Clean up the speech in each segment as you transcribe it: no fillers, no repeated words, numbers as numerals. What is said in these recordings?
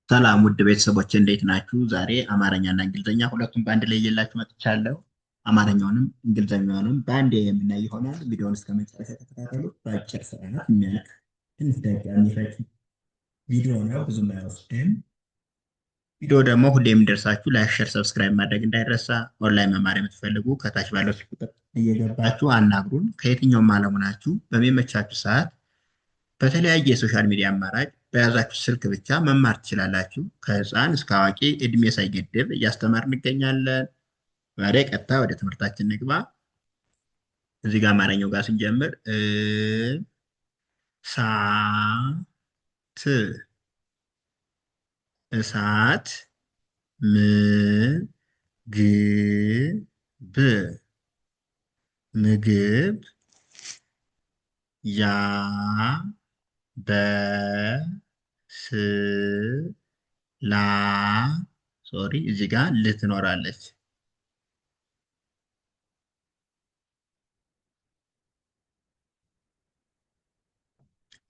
ሰላም ውድ ቤተሰቦች እንዴት ናችሁ? ዛሬ አማርኛና እንግሊዝኛ ሁለቱም በአንድ ላይ ይዤላችሁ መጥቻለሁ። አማርኛውንም እንግሊዝኛውንም በአንድ የምናይ ይሆናል። ቪዲዮውን እስከ መጨረሻ ተከታተሉ። በአጭር ሰዓት የሚያልቅ ትንሽ ደቂቃ የሚፈጅ ቪዲዮ ነው፣ ብዙም አይወስድም። ቪዲዮ ደግሞ ሁሌ የሚደርሳችሁ like፣ share፣ subscribe ማድረግ እንዳይረሳ። ኦንላይን መማር የምትፈልጉ ከታች ባለው ስልክ ቁጥር እየገባችሁ አናግሩን። ከየትኛውም ዓለም ሆናችሁ በሚመቻችሁ ሰዓት በተለያየ የ social media አማራጭ በያዛችሁ ስልክ ብቻ መማር ትችላላችሁ። ከህፃን እስከ አዋቂ እድሜ ሳይገድብ እያስተማርን እንገኛለን። ዛሬ ቀጥታ ወደ ትምህርታችን ንግባ። እዚህ ጋር አማርኛው ጋር ስንጀምር እ ሳ ት እሳት ም ግ ብ ምግብ ያ በ ስ ላ sorry እዚህ ጋር ል ትኖራለች።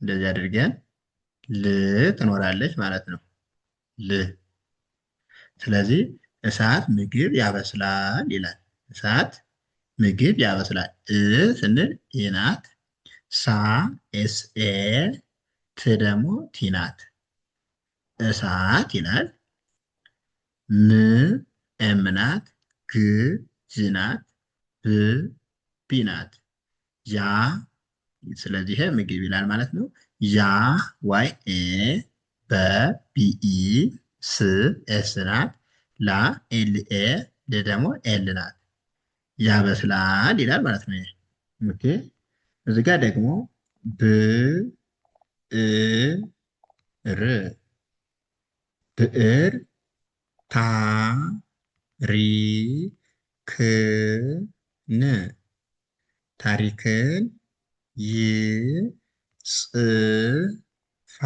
እንደዚህ አድርገን ል ትኖራለች ማለት ነው። ል ስለዚህ እሳት ምግብ ያበስላል ይላል። እሳት ምግብ ያበስላል። እ ስንል E ናት። ሳ S A ት ደግሞ T ናት። እሳት ይላል። ም M ናት። ግ G ናት። ብ B ናት። ያ ስለዚህ ይሄ ምግብ ይላል ማለት ነው። ያ Y A በ B E ስ S ናት። ላ L A ል ደግሞ L ናት። ያበስላል ይላል ማለት ነው። Okay እዚህ ጋር ደግሞ ብ እ ር ብዕር ታ ሪ ክ ን ታሪክን ይ ጽ ፋ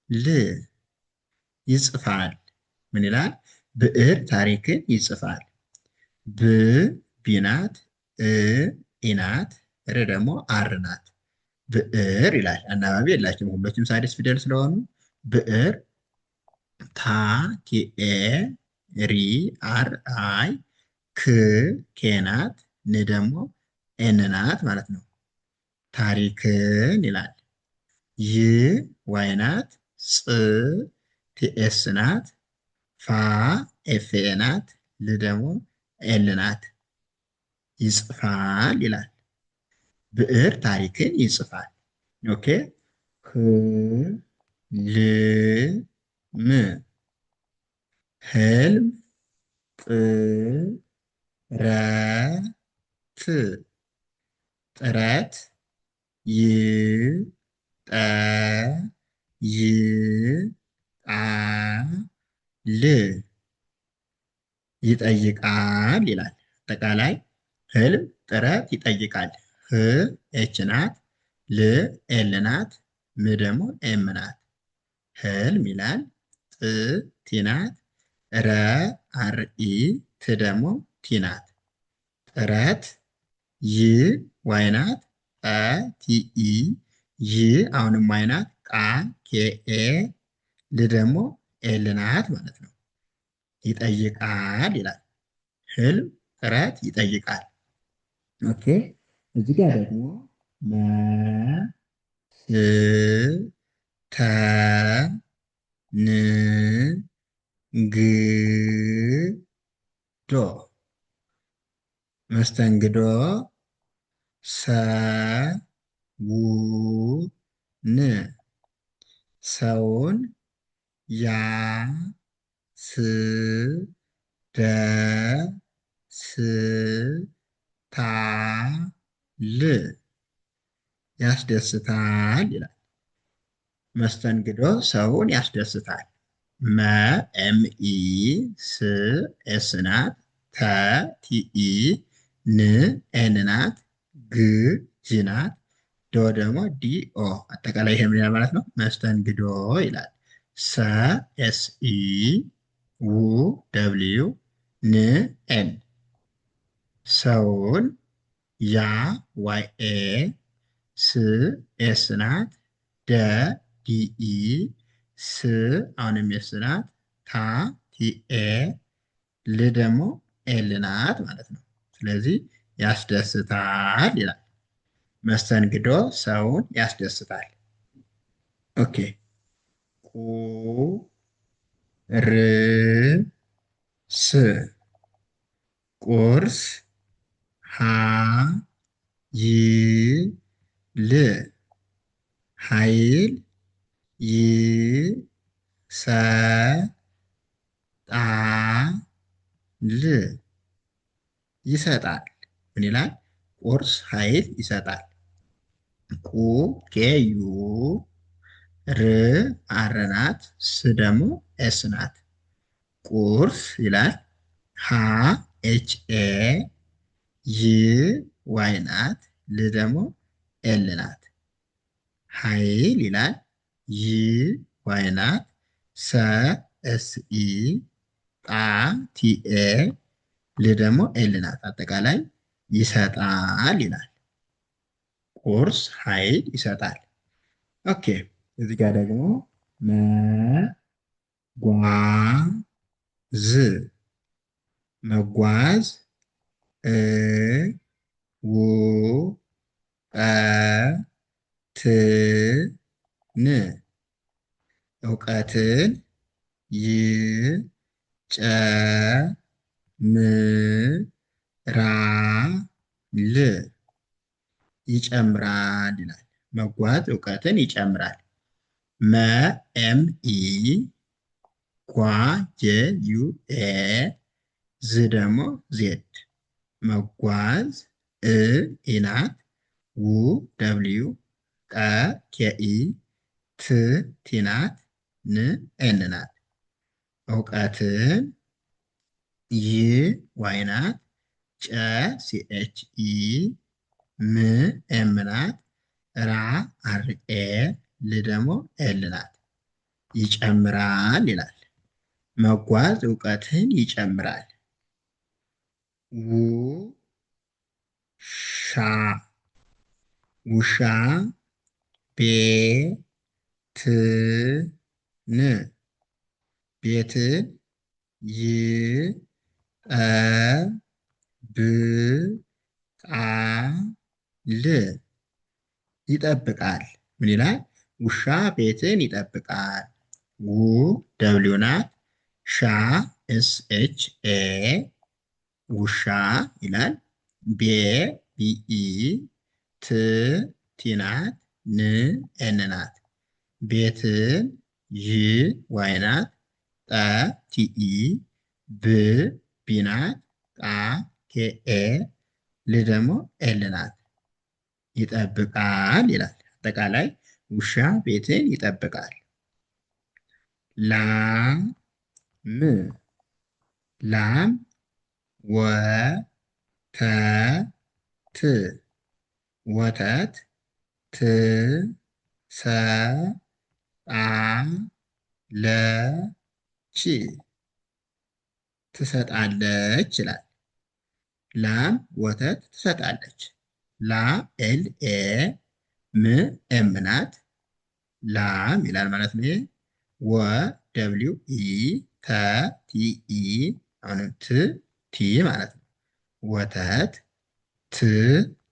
ል ይጽፋል። ምን ይላል? ብዕር ታሪክን ይጽፋል። ብ B ናት፣ እ E ናት፣ ር ደግሞ R ናት። ብዕር ይላል። አናባቢ የላቸውም ሁሎችም ሳድስ ፊደል ስለሆኑ ብዕር ታ T A ሪ R I ክ K ናት፣ ን ደግሞ N ናት ማለት ነው። ታሪክን ይላል። ይ Y ናት፣ ጽ T S ናት፣ ፋ F A ናት፣ ል ደግሞ L ናት። ይጽፋል ይላል። ብዕር ታሪክን ይጽፋል። Okay ህ ል ም ህልም ጥ ረ ት ጥረት ይ ጠ ይ ጣ ል ይጠይቃል ይላል። አጠቃላይ ህልም ጥረት ይጠይቃል። ህ H ናት፣ ል L ናት፣ ም ደግሞ M ናት። ህልም ይላል። ጥ T ናት፣ ረ R E፣ ት ደግሞ T ናት። ጥረት ይ Y ናት፣ ጠ T E፣ ይ አሁንም Y ናት፣ ቃ K A፣ ል ደግሞ L ናት ማለት ነው። ይጠይቃል ይላል። ህልም ጥረት ይጠይቃል። Okay እዚህ ጋር ደግሞ መ ስ ተ ን ግ ዶ መስተንግዶ ሰ ው ን ሰውን ያ ስ ደ ስ ታ ል ያስደስታል ይላል። መስተንግዶ ሰውን ያስደስታል። መ M E ስ S ናት። ተ T E ን N ናት። ግ G ናት። ዶ ደግሞ D O። አጠቃላይ ይሄ ምን ይላል ማለት ነው? መስተንግዶ ይላል። ሰ S E ው W ን N ሰውን ያ Y A ስ S ናት። ደ D E ስ አሁንም S ናት። ታ T A ል ደግሞ L ናት ማለት ነው። ስለዚህ ያስደስታል ይላል። መስተንግዶ ሰውን ያስደስታል። Okay ቁ ር ስ ቁርስ ሀ ይ ል ኃይል ይ ሰ ጣ ል ይሰጣል። ምን ይላል? ቁርስ ኃይል ይሰጣል። ቁ K U ር R ናት። ስ ደግሞ S ናት። ቁርስ ይላል። ሀ H A ይ Y ናት። ል ደግሞ L ናት። ኃይል ይላል። ይ Y ናት። ሰ S E ጣ T A ል ደግሞ L ናት። አጠቃላይ ይሰጣል ይላል። ቁርስ ኃይል ይሰጣል። Okay እዚህ ጋር ደግሞ መጓዝ መጓዝ እ ው ቀ ት ን እውቀትን ይ ጨ ም ራ ል ይጨምራል ይላል። መጓዝ እውቀትን ይጨምራል። መ M E ጓ G U A ዝ ደግሞ Z መጓዝ እ E ናት ው W ቀ K E ት T ናት ን N ናት። እውቀትን ይ Y ናት ጨ C H E ም M ናት ራ R A ል ደግሞ L ናት። ይጨምራል ይላል። መጓዝ እውቀትን ይጨምራል። ው ሻ ውሻ ቤ ት ን ቤትን ይ ጠ ብ ቃ ል ይጠብቃል። ምን ይላል? ውሻ ቤትን ይጠብቃል። ው W ናት። ሻ S H A ውሻ ይላል። ቤ B E ት T ናት። ን N ናት። ቤትን ይ Y ናት። ጠ T E ብ B ናት። ቃ K A ል ደግሞ L ናት። ይጠብቃል ይላል። አጠቃላይ ውሻ ቤትን ይጠብቃል። ላም ላም ወተት ወተት ት ሰ ጣ ለ ች ትሰጣለች ይላል። ላም ወተት ትሰጣለች። ላ L A ም M ናት። ላም ይላል ማለት ነው። ወ W E ተ T E አሁንም ት T ማለት ነው። ወተት ት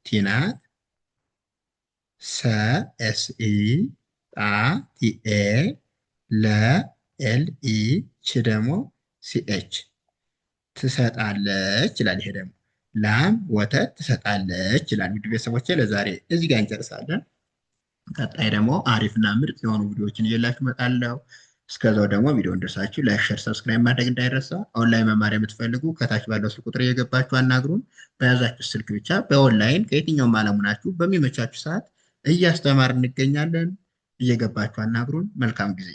T ናት። ሰ S E ጣ T A ለ L E ች ደግሞ C H ትሰጣለች ይላል። ይሄ ደግሞ ላም ወተት ትሰጣለች ይላል። ውድ ቤተሰቦቼ ለዛሬ እዚህ ጋር እንጨርሳለን። ቀጣይ ደግሞ አሪፍና ምርጥ የሆኑ ቪዲዮዎችን ይዤላችሁ እመጣለሁ። እስከዛው ደግሞ ቪዲዮ እንደርሳችሁ like፣ share፣ subscribe ማድረግ እንዳይረሳ። ኦንላይን መማር የምትፈልጉ ከታች ባለው ስልክ ቁጥር እየገባችሁ አናግሩን። በያዛችሁ ስልክ ብቻ በኦንላይን ከየትኛውም ዓለም ሆናችሁ በሚመቻችሁ ሰዓት እያስተማርን እንገኛለን። እየገባችሁ አናግሩን። መልካም ጊዜ።